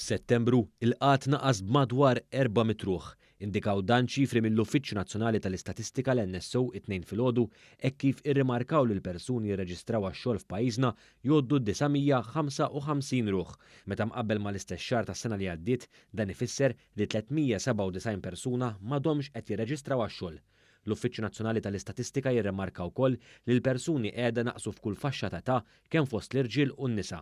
F'Settembru, il-qgħad naqas b'madwar 400 ruħ. Indikaw dan ċifri mill-Uffiċċju Nazzjonali tal-Istatistika l-NSO it-Tnejn filgħodu hekk kif irrimarkaw li l-persuni jirreġistraw għax-xogħol f'pajjiżna jgħoddu 955 ruħ. Meta mqabbel mal-istess xahar tas-sena li għaddiet, dan ifisser li 397 persuna m'għadhomx qed jirreġistraw għax-xogħol. L-Uffiċċju Nazzjonali tal-Istatistika jirrimarka wkoll li l-persuni qiegħda naqsu f'kull faxxa ta' età kemm fost l-irġiel u n-nisa.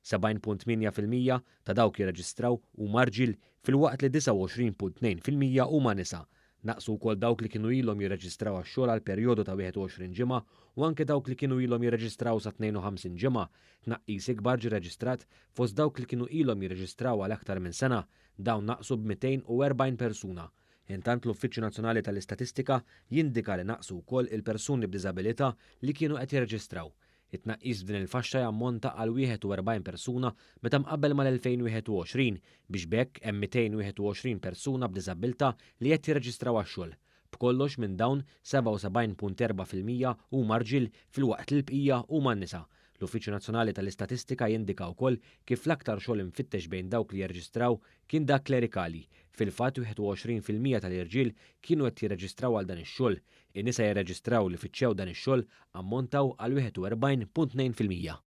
70.8% ta' dawk jirreġistraw huma rġiel filwaqt li 29.2% huma nisa. Naqsu wkoll dawk li kienu ilhom jirreġistraw għax-xogħol għal perjodu ta' 21 ġimgħa u anke dawk li kienu ilhom jirreġistraw sa 52 ġimgħa. Tnaqqis ikbar ġie reġistrat fost dawk li kienu ilhom jirreġistraw għal aktar minn sena. Dawn naqsu b'240 persuna. Intant l-Uffiċċju Nazzjonali tal-Istatistika jindika li naqsu wkoll il-persuni b'diżabilità li kienu qed jirreġistraw. It-tnaqqis f'din il-faxxa jammonta għal 41 persuna meta mqabbel mal-2021 biex b'hekk hemm 221 persuna b'diżabbiltà li qed jirreġistraw għax-xogħol. B'kollox minn dawn 77.4% huma rġiel filwaqt li l-bqija huma nisa. L-Uffiċċju Nazzjonali tal-Istatistika jindika wkoll kif l-aktar xogħol imfittex bejn dawk li jirreġistraw kien dak klerikali. Fil-fatt 21% tal-irġiel kienu qed jirreġistraw għal dan ix-xogħol. In-nisa jirreġistraw li fittxew dan ix-xogħol ammontaw għal 41.2%.